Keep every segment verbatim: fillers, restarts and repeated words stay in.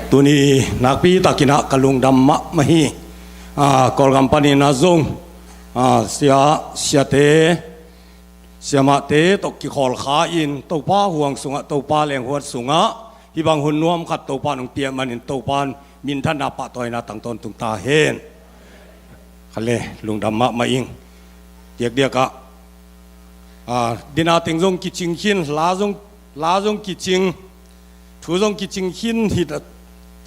Tuni nakpi takin ah ka lungdam mahmah hi. Ah, Kawlgam panin ah zong, ah, sia, siate, siamahte tawh kikhawl kha in Topa huang sungah, Topa lenghuat sungah hih bang hun nuam khat Topa in hong piak manin Topa in minthanna pahtawina tang tawntung ta hen. Kha le, lungdam mahmah ing. Diakdiak ah, ah, dina teng zong kicing khin, la zong, la zong kicing, thu zong kicing khin hi ta,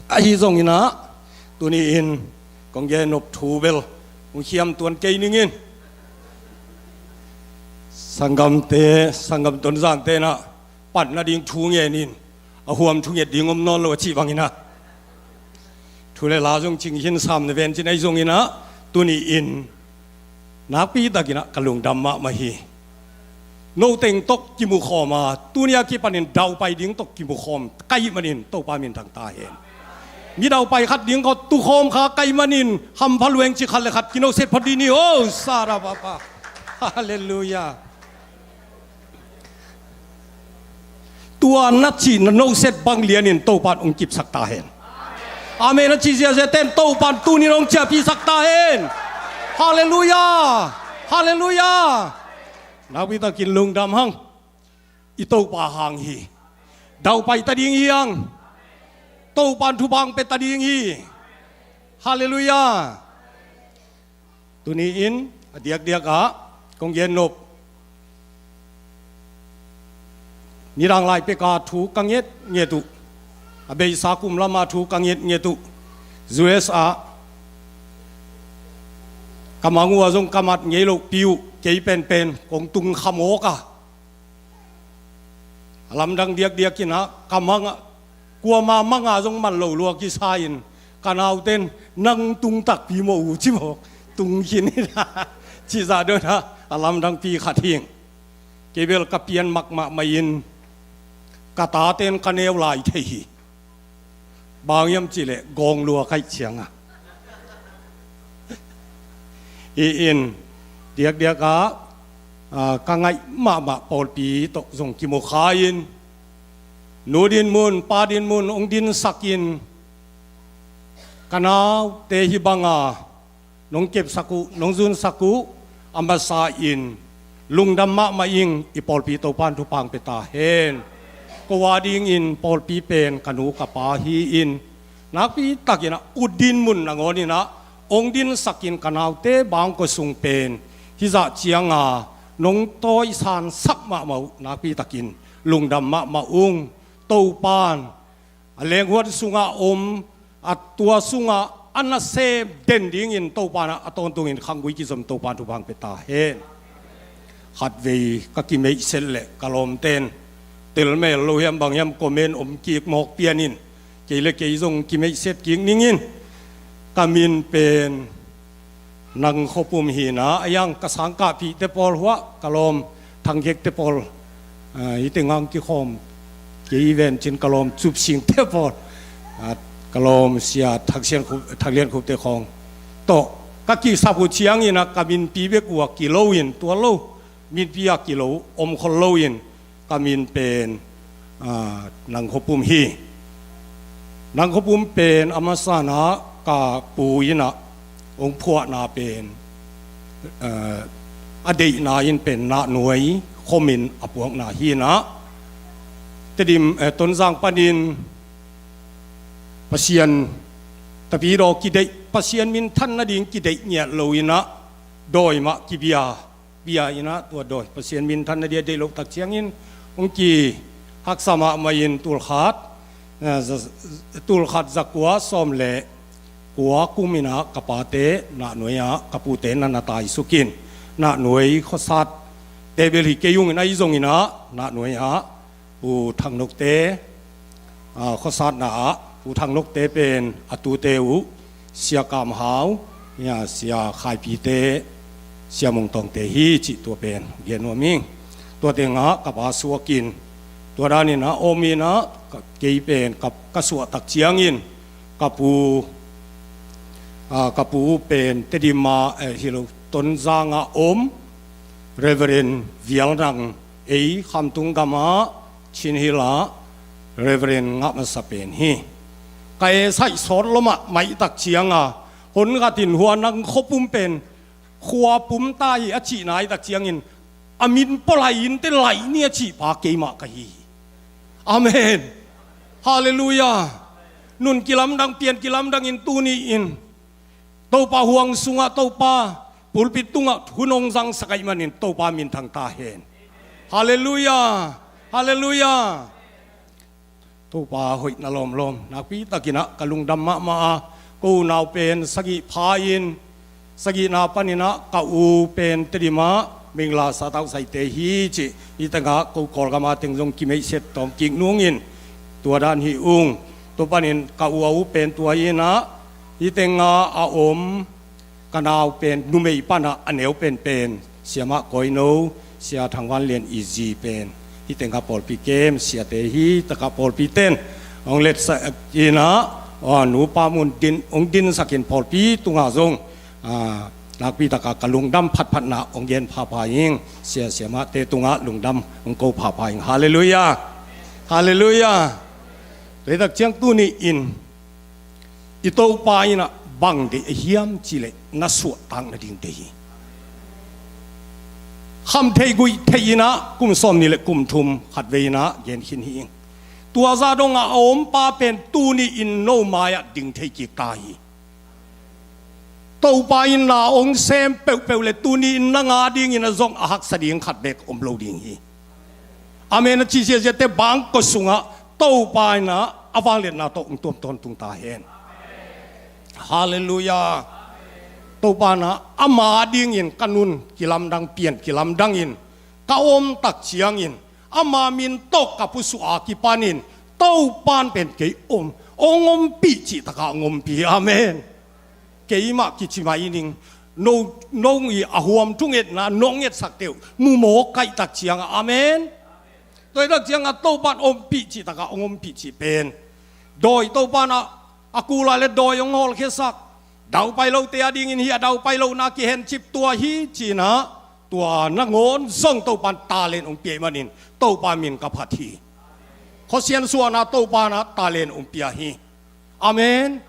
ahi zongin ah, tuni-in kong gen nop thu bel hong khiam tuan kei ning in. Sanggamte, sanggam Tonzangte in ah, pan nading thu ngen in, a huam thunget ding om nawn lo a cih bangin ah, thu le la zong cing khin, sam na ven cin ahi zongin ah, tuni-in nakpi takin ah ka lungdam mahmah hi. No teng tawh kimukhawm a, tuni a kipanin daupai ding tawh kimukhawm ka hih manin Topa minthang ta hen. Mi daupai khat ding kawh tukhawm kha ka hih manin hampha lueng ci khat le khat kinoset phot dih ni. Oh, sara papa. Halleluiah. Tua na cih na noset bang lianin Topa in hong kipsak ta hen. Amen a ci ziahziahte in Topa in tuni in hong ciahpihsak ta hen. Halleluiah. Halleluiah. Nakpi takin lungdam hang. I Topa hang hi. Daupai ta ding hi hang. Topa in thupha hong pia ta ding hi. Halleluiah. Tuni-in a diakdiak ah kong gen nop, nidang lai pek a thu ka ngetnget uh, a beisa kum lam a thu ka ngetnget uh, U S ah ka mang uh a zong ka mat ngei lohpi uh, kei penpen kong tung khamawk a, a lamdang diakdiak in ah ka mang a, kuama mang a zong man lo lua kisa in, ka naute in nang tung takpi mawh uh ci mawk, tung khin in ah, cih zah dong in ah a lamdangpi khat hi ing. Kei bel ka pian mahmah in ka tate in ka neu lai thei hi. Bang hiam cih leh gawng lua ka hih ciang a. Hi in, diakdiak ah, ah, ka ngaih mahmah pawlpi tawh zong kimu kha in, nu din mun, pa din mun hong dinsak in, ka naute hih bang a nong kepsak uh, nong zunsak uh, a masa in lungdam mahmah ing. I pawlpi Topa in thupha hong pia ta hen. Ko a dingin pawlpi pen ka nu ka pa hi in, nakpi takin ah ut din mun nangawn in ah hong dinsak in, ka naute bang ko sung pen hih zah ciang a nong tawisan sak mahmah uh, nakpi takin lungdam mahmah ung. Topa in a lenghuat sungah om, a tua sungah a nasem den dingin Topa in ah a tawntungin khanggui kizom Topa in thupha hong pia ta hen. Khatvei ka kimeihset leh ka lawmte in telmel lo hiam bang hiam comment om kik mawk pian in, kei le kei zong kimeihset kik ning in. Ka min pen Nang Khua Pum hi in ah, a yang ka sangkahpihte pawl, hua ka lawm Thang Khekte pawl, ah, hih teng ah hong kikhawm kei ven cin, ka lawm Cup Singte pawl, ah, ka lawm Sia Thak Sian Khup, Thak Lian Khupte khawng tawh ka kisap uh ciangin ah ka minpi bek uh a kilo in, tua lo minpi a kilo om khol lo in, ka min pen, ah, Nang Khua Pum hi. Nang Khua Pum pen a masa in ah ka pu in ah hong phuahna pen, ah, a deihna in pen Nahnuai Khua Min a puakna hi in ah, Tedim, eh, Tonzang panin Pasian tapidaw kideih, Pasian minthan nading kideih ngiat lo in ah dawi mah kibia, bia in ah tua dawi Pasian minthan nading a deih loh tak ciangin hong kihaksa mahmah in, tulkhat, eh, za-, tulkhat zakua sawm le kua kum in ah ka pate Nahnuai ah, ka pute na na taisuk in, Nahnuai khuasatte bel hi kei ung in, ahi zongin ah Nahnuai ah Pu Thang Nokte, ah, khuasatna ah Pu Thang Nokte pen a tute uh Sia Kam Hau, ya, Sia Khai Pite, Sia Mung Tawngte hi cih tua pen gen nuam ing. Tua teng ah ka pa suak in, tua dan in ah om in ah, ka, kei pen ka, ka suah tak ciangin ka pu, ah, ka pu pen Tedim ah, eh, hi lo, Tonzang ah om Reverend Vial Nang, ei Khamtung gam ah, Chin Hill ah Reverend ngah masa pen hi. ka e saih sawt lomah maihtak cianga, hon khatin hua nang khuapum pen khuapum ta hi a cihna ahihtak ciangin, a min pua lai in te laih ni a cihpa keimah ka hi hi. Amen. Halleluiah. Nun kilamdang, pian kilamdang in tuni in Topa huang sungah Topa pulpit tungah hun hong zangsak ahih manin Topa minthang ta hen. Halleluiah. Halleluiah. Topa hoihna lawmlawm, nakpi takinah ka lungdam mahmah a, ko unau pen sagih pha in, sagihna paninah ka u pen Tedim ah Mingla Satau Saite hi cih, hih tengah ko Kawlgam a teng zong kimeihset tawm kik nungin tua dan hi ung. Tua panin ka u a u pen tua inah hih tengah a om ka nau pen numei panah a neu penpen Siamah Kawino, Sia Thang Van Lian i zi pen hih tengah pawlpi kem siate hi. Takah pawlpi ten hong letsak inah, a, nupa mun din, hong dinsakin pawlpi tungah zong, a, nakpi takah ka lungdam phatphatna hong gen phapha ing. Sia, Siamahte tungah lungdam hong ko phapha ing. Halleluiah. Halleluiah. Tua hi tak ciang tuni in i Topa inah bang deih a hiam cihleh na suahtak nading deih hi. Kham theih guih theih inah kum sawm nih le kum thum khatvei inah gen khin hi ing. Tua zah dongah a ompa pen tuni in no mai-ah ding thei kik ta hi. Topa in na hong sem peuhpeuh le tuni in nang a dingin a zong a haksa ding khat beek om lo ding hi. Amen a ci ziaziate bangkua sungah Topa inah a vangliatna tawh hong tuam tawntung ta hen. Halleluiah. Topa inah ama dingin ka nun kilamdang, pian kilamdangin ka om tak ciangin ama min tawh ka pusuah a kipanin Topa in pen kei om, hong ompih cih takah hong ompih hi. Amen. Keimah kici mai ning, no, no i a huam thungetna nong etsak teuh mu mawk kaihtak cianga. Amen. Tua hi tak cianga Topa in ompih cih takah hong ompih cih pen dawi Topa inah a kula le dawi hong hawlkhiasak, daupai lote a dingin hi a daupai lohna kihencip tua hi cinah, tua nangawn zong Topa in talent hong pia ih manin Topa min ka phat hi. Khuasian suahna Topa inah talent hong pia hi. Amen.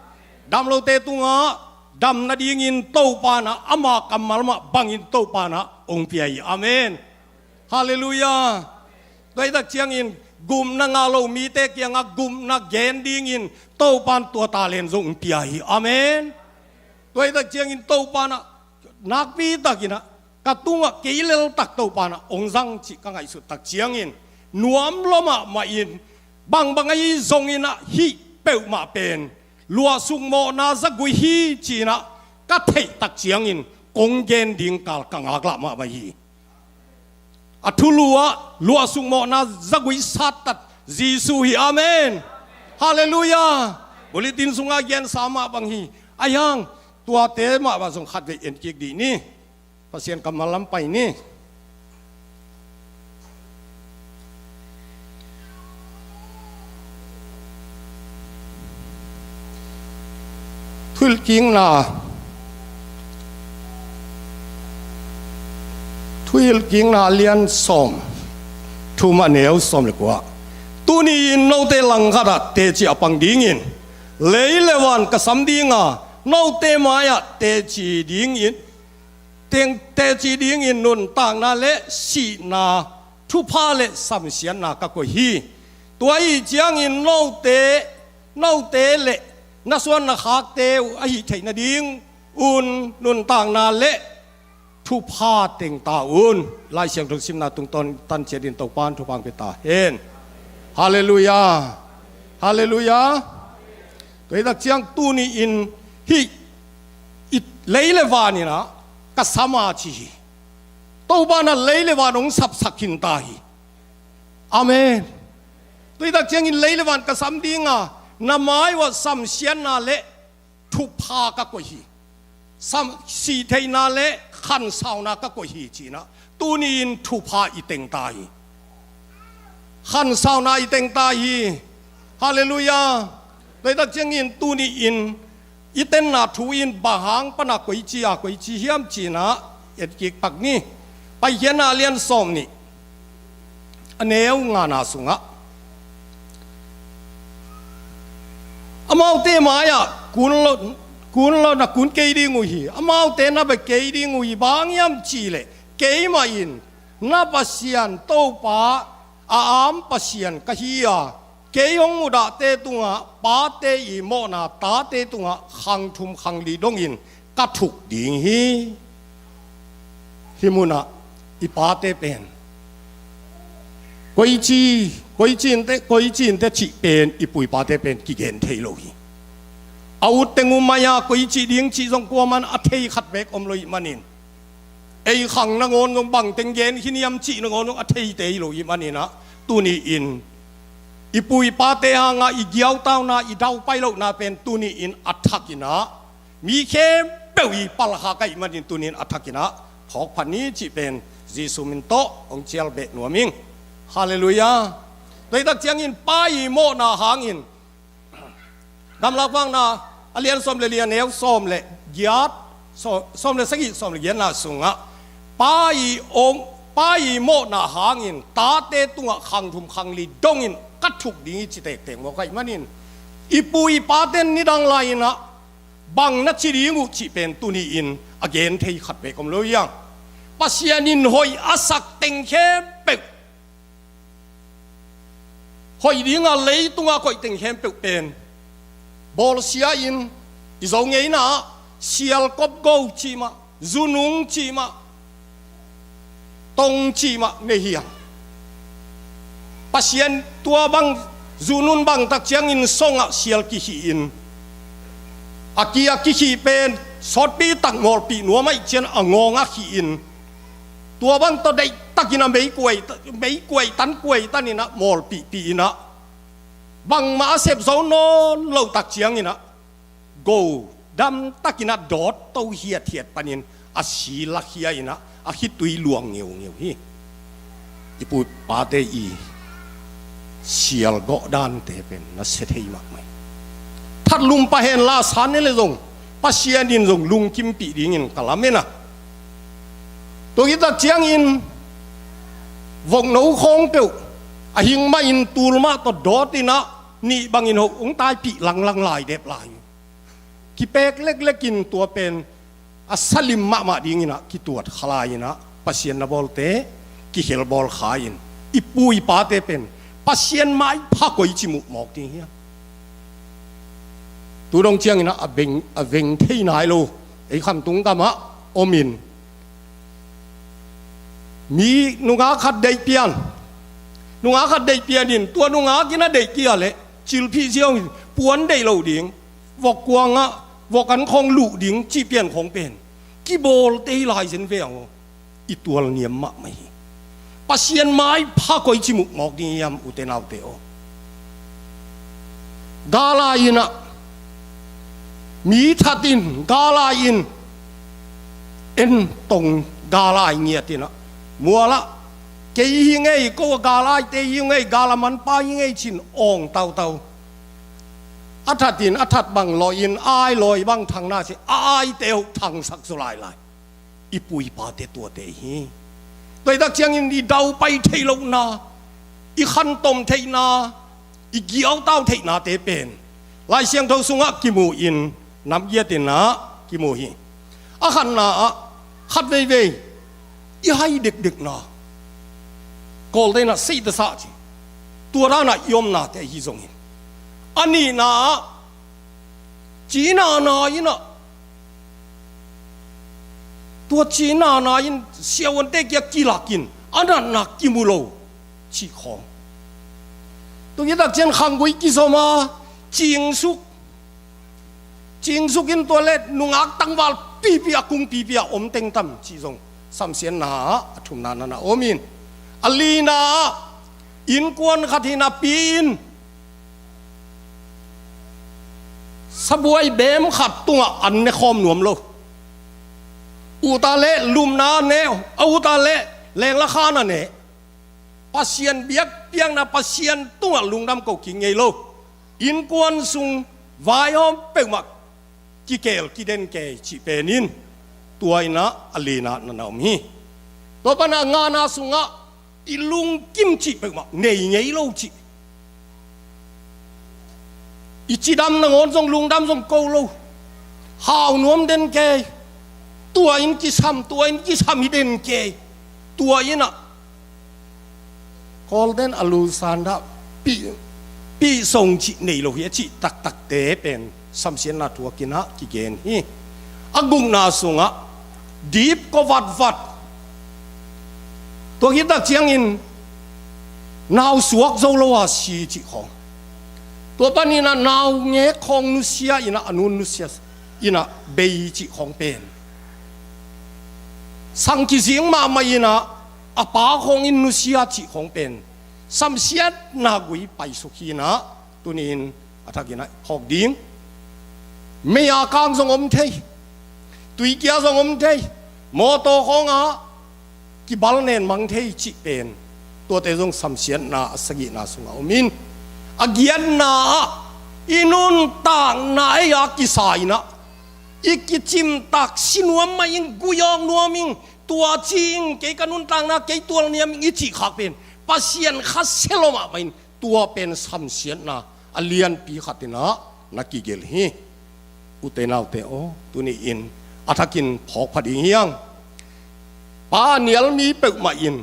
Damlote tungah dam nadingin Topa inah ama kammal mah bangin Topa inah hong pia hi. Amen. Halleluiah. Tua hi tak ciangin gupna ngah lo mite kiangah gupna gen dingin Topa in tua talent zong hong pia hi. Amen. Tua hi tak ciangin Topa inah nakpi takinah ka tungah kei leltak Topa inah hong zang cih ka ngaihsut tak ciangin nuam lua mahmah in, bangbang ahi zonginah hih peuhmah pen luahsuk mawhna zagui hi cinah ka theih tak ciangin kong gen ding kal ka ngaklah mahmah hi. A thulu ah luahsuk mawhna zagui sattat Jesu hi. Amen. Halleluiah. Bulletin sungah gensa mah bang hi. Ahi hang tuate mahmah zong khatvei en kik dih ni. Pasian kammal lam pai ni. Thuhilhkikna, Thuhilhkikna lian sawm thum a neu sawm le kua. Tuni in note langkhatah teci a pang dingin lei le van ka sam dinga, note mai-ah teci dingin, teng teci dingin nuntakna le sihna, thupha le samsiatna ka koih hi. Tua ahi ciangin note, note le na suan na khakte uh ahi theih nadingun nuntakna le thupha teng ta un. Lai Siangtho simna tungtawn tanciat in Topa in thupha hong pia ta hen. Halleluiah. Halleluiah. Tua hi tak ciang tuni in hih i lei le van inah ka sam a ci hi. Topa inah lei le van hong sapsak khin ta hi. Amen. Tua hi tak ciangin lei le van ka sam dinga, na mai uah samsiatna le thupha ka koih hi. Sam, sihtheihna le khansauna ka koih hi cinah tuni in thupha i teng ta hi. Khansauna i teng ta hi. Halleluiah. Tua hi tak ciangin tuni in i tenna thu in bang hang pana koici a koici hiam cinah etkik pak ni. Paikhiatna lian sawm nih a neu ngana sungah, Amaute mai-ah kun lo, kun lo na kun kei ding uh hi. Amaute na bia kei ding uh hi. Bang hiam cih leh keimah in na Pasian Topa a am Pasian ka hi a, kei hong mudahte tungah pate i mawhna tate tungah khang thum khang li dongin ka thuk ding hi. Hih munah i pate pen koici, koici in teh, koici in teh cih pen i pu i pate pen kigen thei lo hi. A ut teng uh mai-a koici ding cih zong kuaman a thei khat beek om lo ih manin, ei khang nangawn zong bang teng gen khin hiam cih nangawn zong a theite hi lo ih maninah, tuni-in i pu i pate hangah i giautauna, i daupai lohna pen tuni-in a thakinah mi khempeuh i palkhak ahih manin tuni-in a thakinah phawk pha ni cih pen Jesu min tawh hong cial beh nuam ing. Halleluiah. Tua hi tak ciangin pa i mawhna hangin Gamlak Vakna a lian sawm le li, a neu sawm le giat, saw-, sawm le sagih, sawm le giatna sungah pa i om, pa i mawhna hangin tate tungah khang thum khang li dongin ka thuk ding hi ci tektek mawk ahih manin, i pu i paten nidang lai-inah bang na ci ding uh cih pen tuni-in a gen thei khat beek om lo hiang. Pasian in hoih a sak teng khempeuh, hoih dinga leitungah koih teng khempeuh pen bawlsia-in i Zo ngeina-ah sialkop go cih mah, zunung cih mah, tong cih mah nei hiang. Pasian tua bang zunung bang tak ciangin songah sial kikhih in, a ki a kikhih pen sawtpi tak mawlpih nuam ahih cian a ngawng a khih in, tua bang tawh deihtakin a meikuai, meikuai tan kuai taninah mawlpihpih inah bangmah a sep zo nawn loh tak cianginah go damtakinah dawt to hiathiat panin a si lakhia inah a khitui luang ngeungeu hi. I pu pate i sial gawh dante pen na sia thei mahmah hi. Thatlum pah henla sa ne le zong Pasian in zong lungkimpih dingin ka lamen a. Tua hi tak ciangin vokno khawng peuh a hing mahin tul mah tawh dawt inah nih bangin hoh hong taipih langlang lai dep lai. Kipek leklekin tua pen a salim mahmah dinginah kituat kha lai-inah Pasian na bawlte kikhel bawl kha-in i pu i pate pen Pasian maipha koici muh mawk ding hiam? Tu dong cianginah a veng, a veng thei nai lo ei khamtung gamah omin, mi nungak khat deih pian, nungak khat deih pianin tua nungak in a deih kia leh cilphih ziau in puan deih lo ding, vok kuangah vok an khawng luh ding cih pian khawng pen kibawlte hi lai zen ve ang aw. I tualniam mahmah hi. Pasian maipha koici muh mawk ding hiam ute naute aw? Galai inah mi that in, galai in en tong galai ngiat inah mualah kei hi ngei, ko a galaite hi ngei, gala manpa hi ngei cin awng tautau. A that in a that bang lawi in ai lawi bang thangna si a aite hoh thangsak zaw lailai. I pu i pate tuate hi. Tua hi tak ciangin i daupai theih lohna, i khantom theihna, i giautau theihnate pen Lai Siangtho sungah kimu in namgiat inah kimu hi. A khatna ah khat veivei i hai dekdekna, Kawlte inah seihtasah ci, tua danah i omnate ahi zongin, a nihna ah cinana inah, tua cinana in siavuante kia kilakin a natna kimu lo cih khawng. Tua hi tak cian khanggui kizom a cingsuk, cingsuk in tua le nungak tangval pipi a kung pipi a om teng tam cih zong samsiatna ah a thumna nana om in, a lina ah innkuan khat hi napi in sabuai beem khat tungah an ne khawm nuam lo. Uta le lumna ne, a uta le lenglakhan a ne. Pasian biakpiakna, Pasian tungah lungdam ko kik ngei lo. Innkuan sung vaihawm peuhmah kikel kiden kei cih penin tua inah a lina nana om hi. Tua pana ngana sungah i lungkim cih peuhmah nei ngei lo cih. I cidam nangawn zong lungdam zong ko lo. Hau nuam den kei. Tua in kisam, tua in kisam hi den kei. Tua in ah Kawlten a lusan dah pih, pih song cih nei lo hi a cih taktakte pen samsiatna tuak in ah kigen hi. A gukna sungah dip ko vatvat. Tua khit tak ciangin nau suak zo lo a si cih khawng. Tua panin ah nau ngek khawng nusia in ah a nun nusia in ah bei cih khawng pen. Sang kizing mahmah in ah a pa khawng in nusia cih khawng pen samsiatna gui paisuk hi in ah tuni in a thak in ah phawk ding. Mei a kang zong om thei, tuikia zong om thei, mawtaw khawngah kibal nen mang thei cih pen tuate zong samsiatna a sagihna sungah om in, a giatna ah i nuntakna ei a kisa in ah i kicimtak si nuam mah in, gui awk nuam in, tua ci in, kei ka nuntakna kei tual niam in i cih khak pen Pasian khasia lo mahmah in tua pen samsiatna a lianpi khat in ah na kigelh hi. Ute naute aw, tuni in a thakin phawk pha ding hi hang. Pa a nial mi peuhmah in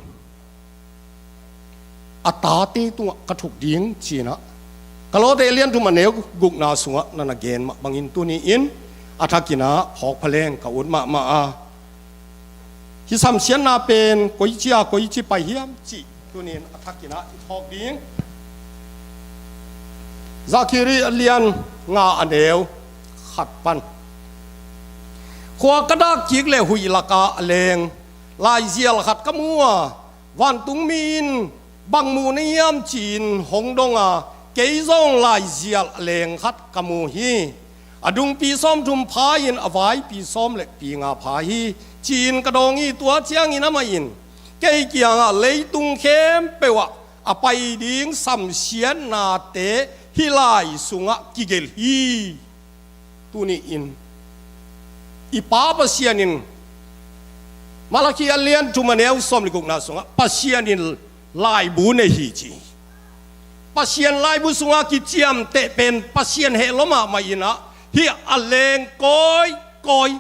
a tate tungah ka thuk ding ci in ah Kolose lian thum a neu gukna sungah na na gen mah bangin tuni in a thakin ah phawk pha leng ka ut mahmah a. Hih samsiatna pen koici a koici pai hiam cih tuni in a thakin ah i phawk ding. Zakhari a lian nga a neu khat pan. Khua ka dak kik leh huih lakah a leng laizial khat ka mu a, vantungmi in bang mu na hiam ci in hong dong a, kei zong laizial a leng khat ka mu hi. A dungpi sawmthum pha in a vaipi sawm le pi nga pha hi ci in ka dawng hi. Tua ciangin amah in kei kiangah leitung khempeuh ah a pai ding samsiatnate hih lai sungah kigelh hi. Tuni in i Pa Pasian in Malakhi a lian thum a neu sawm le gukna sungah Pasian in laibu nei hi ci. Pasian laibu sungah kiciamteh pen Pasian heh lo mahmah in ah hih a leng kawikawi,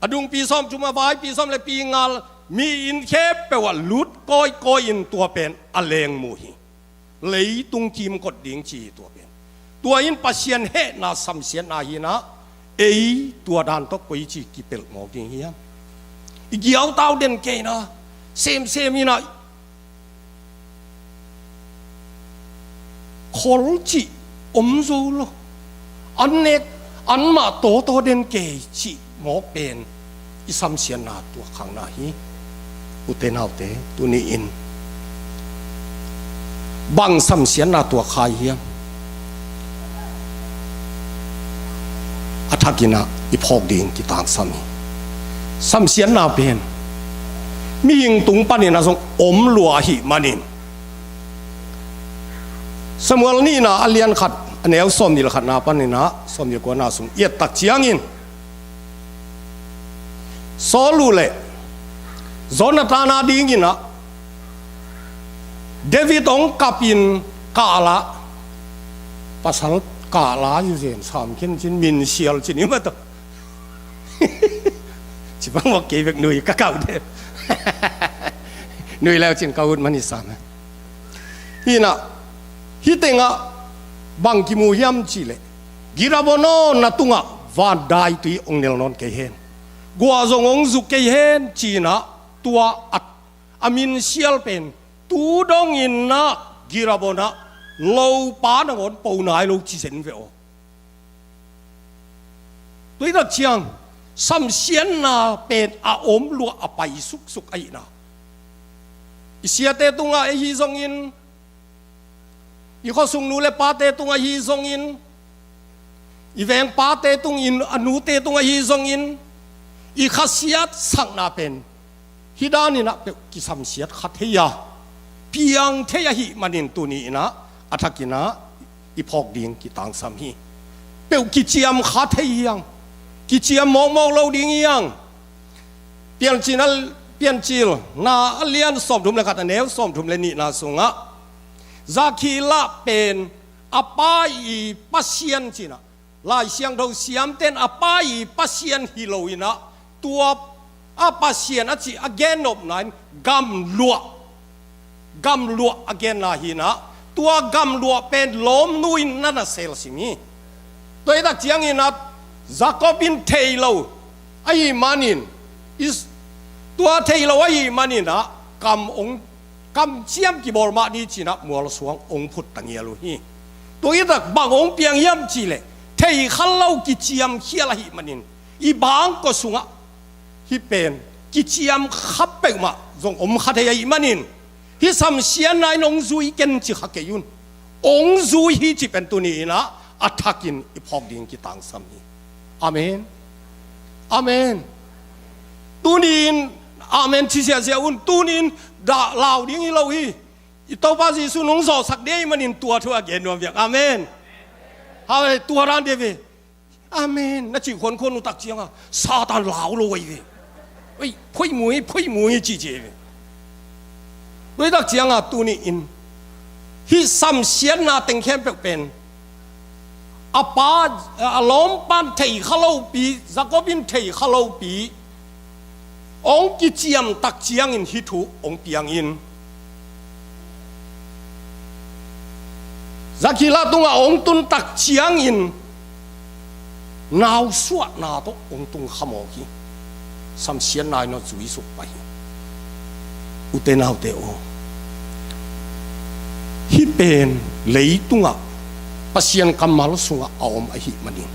a dungpi sawmthum a vaipi sawm le pi nga, mi in khempeuh ah lut kawikawi in tua pen a leng mu hi. Leitung kimkot ding ci hi tua pen. Tua in Pasian hehna samsiatna hi in ah ei tua dan tawh koici kipelh mawk ding hiam? I giautau den kei in ah semsem in ah khol cih om zo lo. An nek, anmah tawtaw den kei cih mawk pen i samsiatna tuak khakna hi. Ute naute, tuni in bang samsiatna tuak kha i hiam? A thakin ah i phawk ding kitangsam hi. Samsiatna pen mihing tung panin ah zong om lua ahih manin Samuel nihna a lian khat a neu sawmnih le khatna panin ah sawmnih le kuana sung i et tak ciangin Saul uh le Jonathan a dingin ah David hong kap in kah la, pasal kah la i zen sam khin cin, min sial cin i mataw. Ci bang mawk kei bek nui ka kau de. Nui leu cin ka ut man i sam. Hi in ah hih tengah bang kimu hiam cih leh, Gibeon aw, na tungah van daitui hong nel nawn kei hen, guah zong hong zuk kei hen ci in ah tua a, a min sial pen tu dongin ah Gibeon ah lopa nangawn po nai lo ci zen ve aw. Tua hi tak ciang samsiatna pen a om lua a pai suksuk ahihna, i siate tungah ahi zongin, i khuasung nu le pate tungah ahi zongin, i vengpate tungin, a nute tungah ahi zongin, i khasiatsakna pen hih danin ah peuh kisamsiat kha thei a, piang thei ahih manin tuni in ah a thakin ah i phawk ding kitangsam hi. Peuh kiciam kha thei hi hang. Kiciam mawkmawk lo ding hi hang. Piancil a, Piancil na a lian sawmthum le khat a neu sawmthum le nihna sungah Zakhi lah pen a pa i Pasian ci-in ah, Lai Siangtho siamten a pa i Pasian hi lo in ah, tua a Pasian a cih a gennopna in gamluah, gamluah a genna hi in ah, tua gamluah pen lawmnu in na na selsim hi. Tua hi tak ciangin ah Jacob in thei lo ahih manin, is, tua thei lo ahih manin ah kam ong, kamciam kibawl mah ni ci-in ah mualsuang ong phut ta ngial uh hi. Tua hi tak bang ong piang hiam cih leh, thei kha lo kiciam khial ahih manin, i bangkua sungah hih pen kiciam kha peuhmah zong om kha thei ahih manin, hih samsiatna in ong zui ken ci kha kei un. Ong zui hi cih pen tuni in ah a thakin i phawk ding kitangsam hi. Amen. Amen. Tuni in amen ci siasia un. Tuni in dah lau ding hi lo hi. I Topa Jesu nong zawhsak ding ahih manin tua thu a gen nuam piak. Amen. Hallelujah. Tua dan deuh ve. Amen na cih khuankhuan uh tak ciangah Satan lau lo ahi ve. Oi, phoih mu hi, phoih mu hi ci ci ahi ve. Tua hi tak ciangah tuni in hih samsiatna teng khempeuh pen a pa, a lawmpan thei kha lopi, Jacob in thei kha lopi, ong kiciam tak ciangin hih thu ong piang in. Zakila tungah ong tun tak ciangin nausuahna tawh ong tung kha mawk hi. Samsiatna in a zuisuk pah hi. Ute naute aw, hih pen leitungah Pasian kammal sungah a om ahih manin,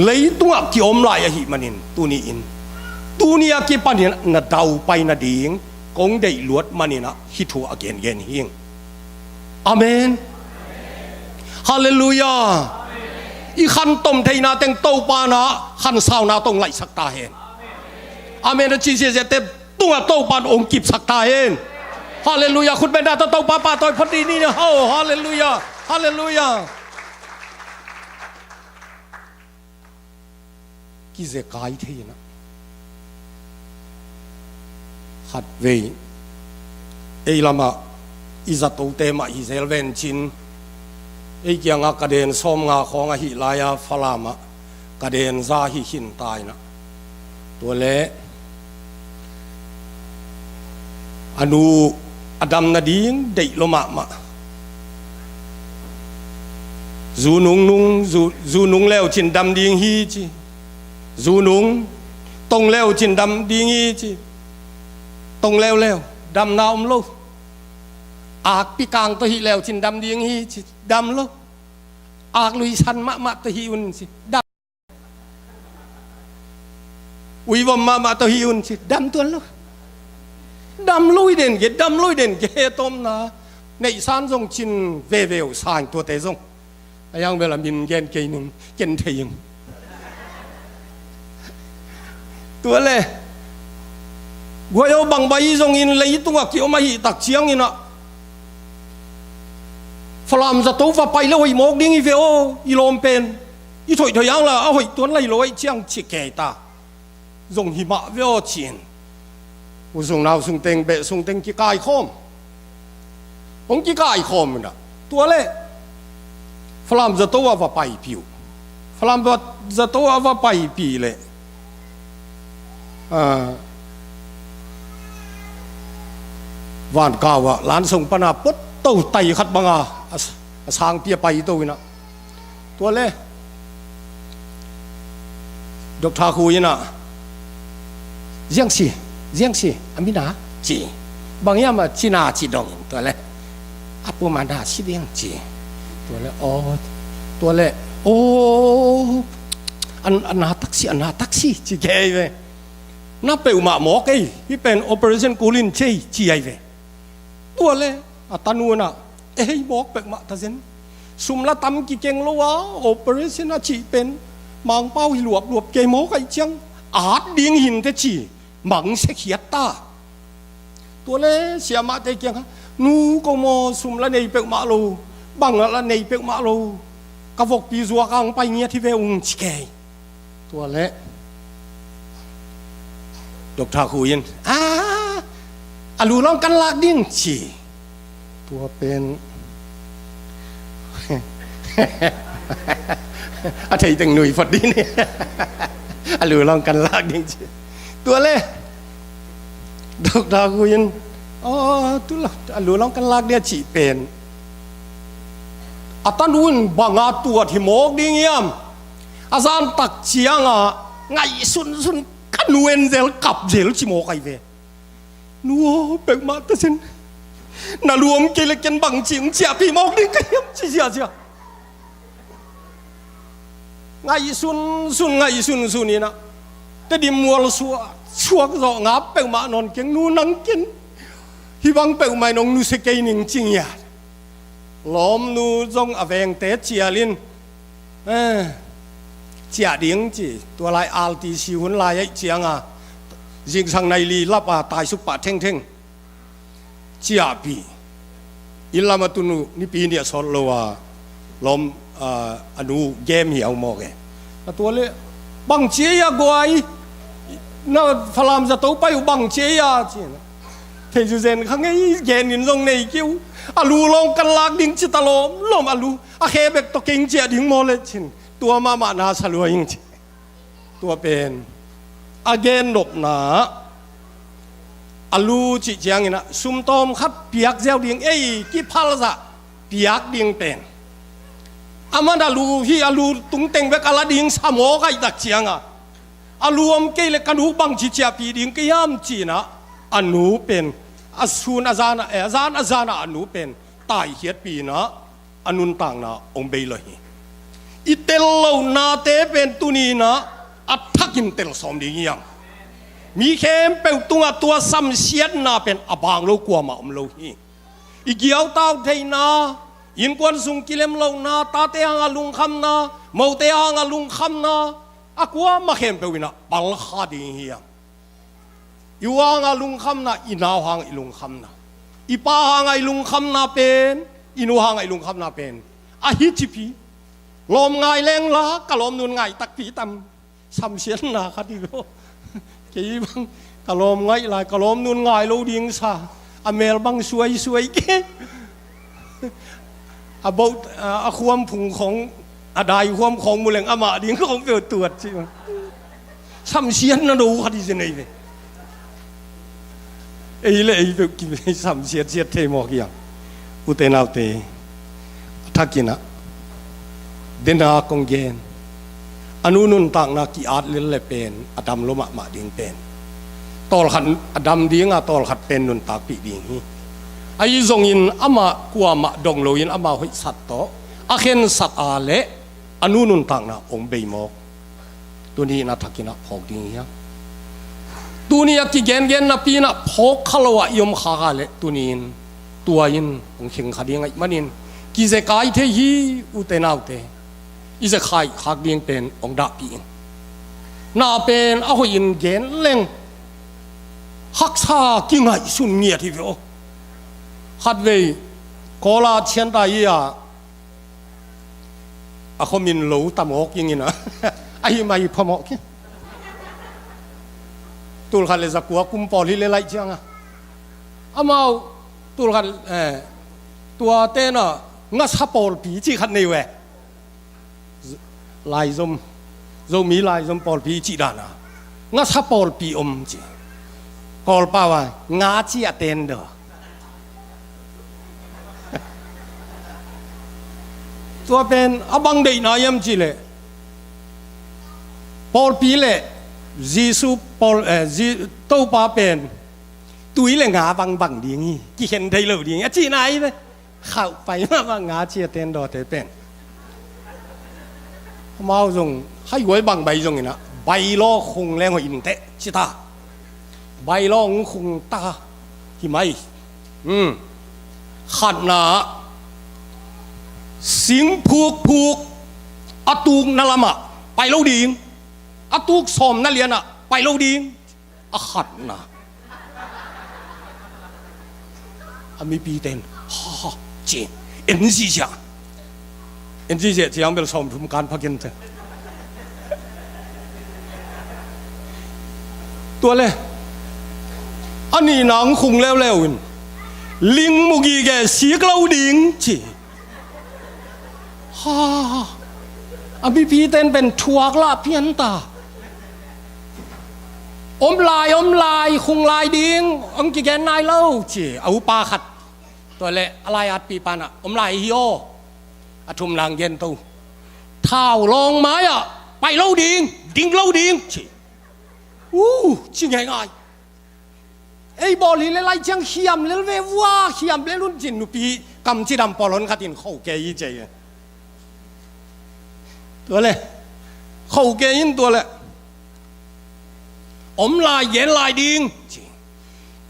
leitungah kiom lai ahih manin, tuni in, tuni a kipanin na daupai nading kong deih luat manin ah hih thu a gengen hi ing. Amen. Halleluiah. I khantom theihna teng Topa in ah khansauna tawh ong laihsak ta hen. Amen a ci siasia te tungah Topa in ong kipsak ta hen. Halleluiah. Khut beng ta tawh Topa pahtawi phot dih ni. Ho, halleluiah. Halleluiah. Kizekai thei in ah, khatvei ei lamah i zatote mah hi zel ven cin, ei kiangah ka den sawmnga khawng ahih lai-a Falam ah ka den za hi khin ta in ah, tua leh a nu a dam nading deih lua mahmah. Zu nung nung, zu, zu nung leu cin dam ding hi ci. Zu nung, tong leu cin dam ding hi ci. Tong leuleu, damna om lo. Akpi kang tawh hih leu cin dam ding hi ci, dam lo. Ak lui san mahmah tawh hih un ci, dam. Uivom mahmah tawh hih un ci, dam tuan lo. Dam lui den ke, dam lui den ke, he tawmna. Neihsan zong cin veve uh sa ing, tuate zong. A yang bel a min gen kei ning, ken thei ing. Tua leh guai aw, bangbai zongin leitungah kiom ahih tak ciangin ah, Falam zato va pai leh hoih mawk ding hi ve aw, i lawm pen. I thoihthoih hang la a hoih tuan lai lo ahih ciang ci kei ta. Zong hi mah ve aw ci-in, u sung nau sung teng, beh sung teng kikaikhawm. Hong kikaikhawm in ah, tua leh Falam zato ah va paipih uh. Falam zato ah va paipih leh, ah, vankau ah lansong pan a puato tai khat bang a, a, a sangpi a paito in ah, tua leh Doctor Khuh in ah, "Ziang si, ziang si, a min a?" ci. "Bang hiam a?" "Cina," ci dong in, tua leh, "A pum a na si ding," ci. Tua leh, "Aw, tua leh, aw, a na tak si, a na tak si," ci kei ve. "Na peuhmah mawk ei, hih pen operation kul in ci ei," ci ahi ve. Tua leh a tanu in ah, "Ei, mawk peuhmah ta zen. Sum la tam kikeng lo a, operation a cih pen Mangpau hi luapluap kei, mawk ahih ciang at ding hi inteh," ci. Mangsia khiat ta. Tua leh siamahte kiangah, "Nu, ko maw sum la nei peuhmah lo, bang la nei peuhmah lo, ka vokpi zuak a hong pai ngiat hi ve ung," ci kei. Tua leh Doctor Khuh in, "A, a lu lawng kan lak ding," ci. Tua pen A thei teng nui phot ding ni. A lu lawng kan lak ding ci. Tua le Doctor Gu in, "Aw, tu la, a lu lawng kan lak ding," a cih pen, a tanu in bang a tuat hi mawk ding hiam? A zan tak ciangah ngaihsunsun, ka nu en zel, kap zel ci mawk ahi ve. "Nu aw, peuhmah ta sin, na lu om kei le ken bang ci hong ciahpih mawk ding ka hiam?" ci ziahziah. Ngaihsunsun, ngaihsunsun inah, Tedim mual suak, suak zawh ngap peuhmah nawn keng, nu nang ken hih bang peuhmah in hong nusia kei ning ci ngiat. Lawmnu zong a vengte cial in, "Eh, ciah ding," ci. Tua lai R T C hun lai ahih cianga zingsang nai li lap a taisuk pah thengtheng ciahpih. Inn lam a tun uh Nipi nih a sawt lo a lawm, a, a nu game hi a uh mawk e. A tua le, "Bang ci ei a guai, na Falam zato pai uh bang ci ei a?" ci na. "Thei zuzen kha ngei, gen in zong nei kiu. A lu lawng kan lak ding ci ta lawm lawm, a lu a khe bek tawh keng ciah ding maw le," cin. "Tua mahmah na sa lua ing," ci. Tua pen a gen nopna, a lu cih ciangin ah sum tawm khat piak ziau ding, ei, kiphalzah piak ding pen, a man a lu hi, a lu tungteng bek a la ding sa mawk ahih tak cianga, "A lu om kei le ka nu bang ci ciahpih ding ka hiam?" ci inah, a nu pen, a sun a zan a, eh, a zan a zan a, a nu pen taikhiatpih inah a nuntakna hong bei lo hi. I tel lohnate pen tuni inah a thakin tel sawm ding hiam? Mi khempeuh tungah tua samsiatna pen a bang lo kuamah om lo hi. I giautau theihna, innkuan sung kilem lohna, tate hanga lungkhamna, mote hanga lungkhamna, a kuamah khempeuh inah palkha ding hiam? I u hanga lungkhamna, i nau hanga i lungkhamna, i pa hanga i lungkhamna pen, i nu hanga i lungkhamna pen, a hi cip hi. Lawm ngai leng la, ka lawmnun ngai takpi tam. Samsiatna khat hi lo. Kei bang ka lawm ngaih lai, ka lawmnun ngai lo ding sa. A mel bang suaisuai ke. A boh, a, a khuam phung khong, a dai khuam khong mu leng amah ding khong peuh tuat ci. Samsiatna do khat hi zen ei ve. Ei le ei peuh ki samsiatsiat thei mawk hiam? Ute naute, a thakin ah, dena kong gen, a nu nuntakna ki-at lel le pen a dam lo mahmah ding pen, tawlkhat a dam dinga tawlkhat pen nuntakpih ding hi. Ahi zongin amah kuamah dong loin amah hoihsat tawh a khensat a leh a nu nuntakna hong bei mawk. Tuni in a thakin ah phawk ding hiam? Tuni a kigengen napi in ah phawk kha lo ah i om khak a leh tuni in tua in hong kheng kha ding ahih manin kizekai thei hi. Ute naute, i zekhaih khak ding pen hong dahpih in. Na pen a hoih in gen leng haksa kingaihsun ngiat hi ve aw. Khatvei Kawl a Chiantai hi a, a khuamin lo tam awk ing in a, ahi mai phamawh ki. Tulkhat le zakua kum pawl hi le laih cianga amau tulkhat, eh, tua tena ngasa pawlpi cih khat nei uh e. Laizom, Zomi laizom pawlpi cih dana ngasa pawlpi om ci. Kawlpau a nga ci a ten daw. Tua pen a bang deihna hiam cih leh pawlpi le Jesu pawl, eh, Ji-, Topa pen tui le nga bang bang ding hi, kikhen thei lo ding hi a cihna hi ve. Khauh pai mahmah nga ci a ten dawte pen. Amau zong haihuai bang bai zong in ah, bai law khung leng hoih in teh ci ta. Bai law hong khung ta hi mai. Hmm. Khatna, sing phukphuk a tukna lamah pai lo ding, a tuk sawmna lianah pai lo ding. A khatna, a mipite in ha ha ci, en ziahziah, en ziahziah ciang bel sawmthum kan phakin te. Tua le a nihna hong khung leuleu in, ling mu gige sik lo ding ci. Ha, a mipite in pen thuak lah pian ta. Om lai, om lai, khung lai ding, hong kigen nai lo, ci a upa khat. Tua leh a lai-atpipa in ah, om lai hi aw. A thumna hong gen to. Thau lawng mai-ah pai lo ding, ding lo ding, ci. Uh, ci ngeingai. Ei bawl hi leh lai ciang khiam lel ve vua, khiam lel un, ci-in nupi kam cidam pawlhon khat in kho kei hi ci hi. Tua leh kho kei in, tua leh om lai, gen lai ding, ci.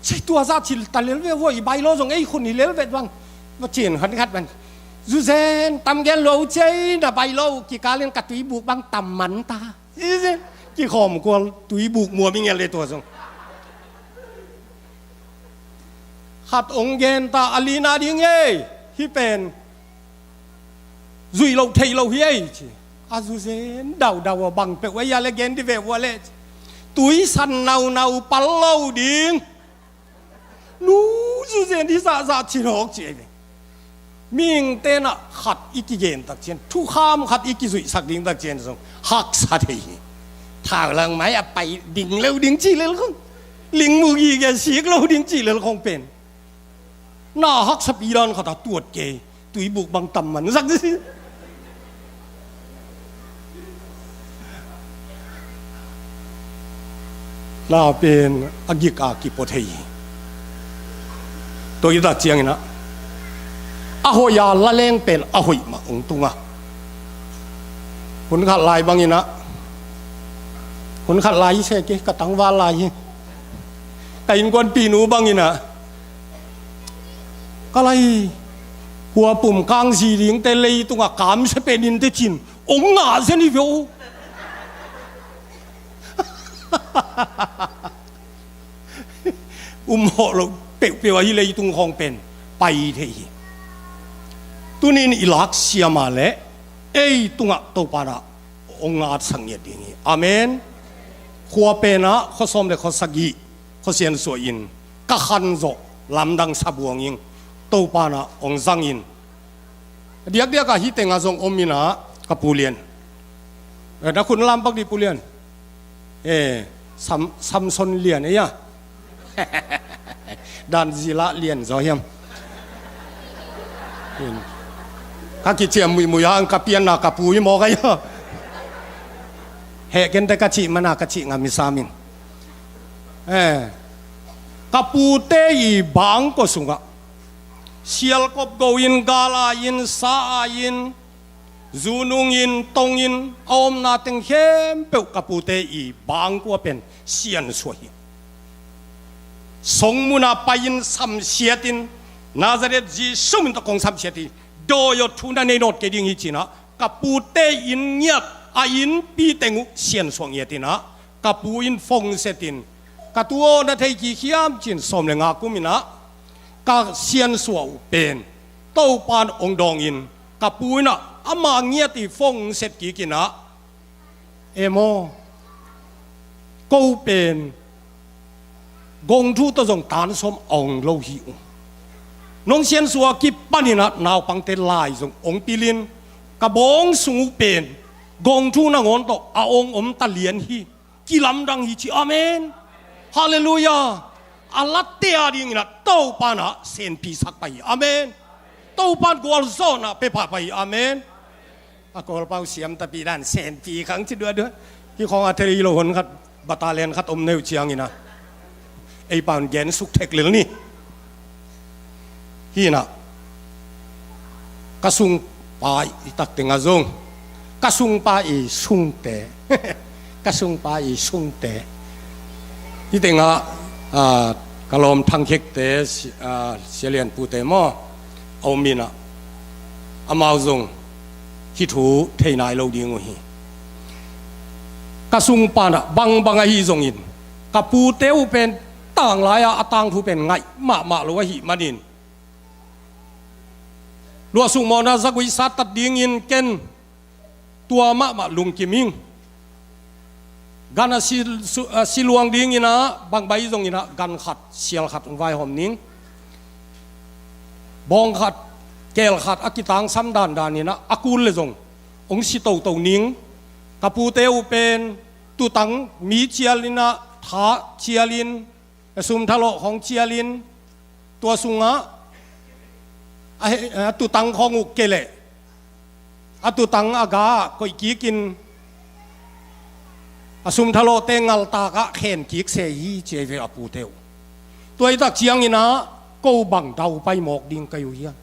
Ci, tua zah cil ta lel ve vua, i bailo zong ei khun hi lel vet bang. Va cin khat khat bang. Zuzen, tam gen lo ci ei, na bailo kikal in ka tuibuk bang tam man ta. Kikhawm kual, tuibuk muam i ngelh le tua zong. Khat hong gen ta, a lina ding ei, hih pen zuih loh theih loh hi ei, ci. A zuzen daudau a, bang peuh ei a leh gen dih ve vua leh, ci. Tui san naunau pal lo ding. Nu, zuzen hi zahzah ci nawk ci ei ve. Mihingte in ah khat i kigen tak ciang, thukham khat i kizuihsak ding tak ciang zong haksa thei hi. Thau lawng mai-ah pai ding lo ding cih lel khong, lingmuh gige sik lo ding cih lel khong pen na haksapi dan khat a tuat kei. Tuibuk bang tam man zak si. Na pen a gik a kipua thei hi. Tua hi tak ciangin ah, a hoih a la leng pen a hoih mah hong tung a. Hun khat lai bangin ah, hun khat lai hi se kei, ka tangval lai hi. Ka innkuanpihnu bangin ah, ka lai, huapum kangzi dingte leitungah kamsia pen in teh ci-in hong ngah zen hi ve aw. Um hawh loh peuhpeuh ahi leitung khawng pen pai thei hi. Tuni-in i laksiam a leh ei tungah Topa in ah hong ngatsak ngiat ding hi. Amen. Khua pen ah khua sawm le khua sagih, khua siansuah in ka khan zawh lamdang sa buang ing. Topa in ah hong zang in. Diakdiak ah hih tengah zong om in ah ka Pu Lian. Eh, na khut lam pak dih, Pu Lian. Eh, Sam, Samson Lian, eh, ya. Dan Zila Lian zaw hiam. Ka kiciam muihmuih hang ka pianna ka pu hi mawk a, ya. Heh kei in teh, ka cih man a ka cih ngam hi sam ing. Eh, ka pute i bangkua sungah sialkop go in, gal a in, sa a in, zunung in, tong in, a omna teng khempeuh ka pute i bangkua pen siansuah hi. Songmun ah pai-in samsiat in, Nazareth Jesu min tawh kong samsiat hi, dawi aw, thu na nei nawt kei ding hi, ci-in ah ka pute inn ngiat, a innpi teng uh siansuah ngiat in ah, ka pu in phone set in, ka tu aw, na thei kik hiam, ci-in sawm le nga kum in ah ka siansuah uh pen Topa in hong dawng in, ka pu in ah ama ngiat i phone set kik in ah, em aw, ko pen gong thu tawh zong tan sawm a hong lo hi uh. Nong siansuah a kipan in ah naupangte lai zong hong pil in, ka bawng sung uh pen gong thu nangawn tawh a hong om ta lian hi. Kilamdang hi, ci. Amen. Halleluiah. A latte a dingin ah Topa in ah senpi sak pah hi. Amen. Topa in gualzawhna pia pah pah hi. Amen. A Kawlpau siam tapi dan, senpi khang ci duadua. Hih khawng a thei lo hon khat, battalion khat om neu ciangin ah, ei pau in gen suk thek lel ni. Hih in ah ka sungpa i tak tengah zong, ka sungpa i sungte, ka sungpa i sungte, hih tengah, ah, ka lawm Thang Khekte, si-, ah, Sia Lian Pute maw, a om in ah, amau zong hih thu thei nai lo ding uh hi. Ka sungpa in ah bangbang ahi zongin, ka pute uh pen tanglai-a a tangthu pen ngaih mahmah lo ahih manin, luahsuk mawhna zagui sattat dingin ken tua mahmah lungkim ing. Gan a si, su-, a si luang dingin ah, bangbai zongin ah gan khat, sial khat hong vaihawm ning. Bawng khat, Keel khat a kitangsam dandan in ah, a kul le zong hong si toto ning. Ka pute uh pen tutang mi cial in ah, tha cial in, a sumthalawh khawng cial in, tua sungah a he-, a tutang khawng uh kei leh a tutang a ga ah koih kik in, a sumthalawhte ngaltak ah khen kik se hi, ci hi ve a pute uh. Tua hi tak ciangin ah, ko bang daupai mawk ding ka hi uh hiam?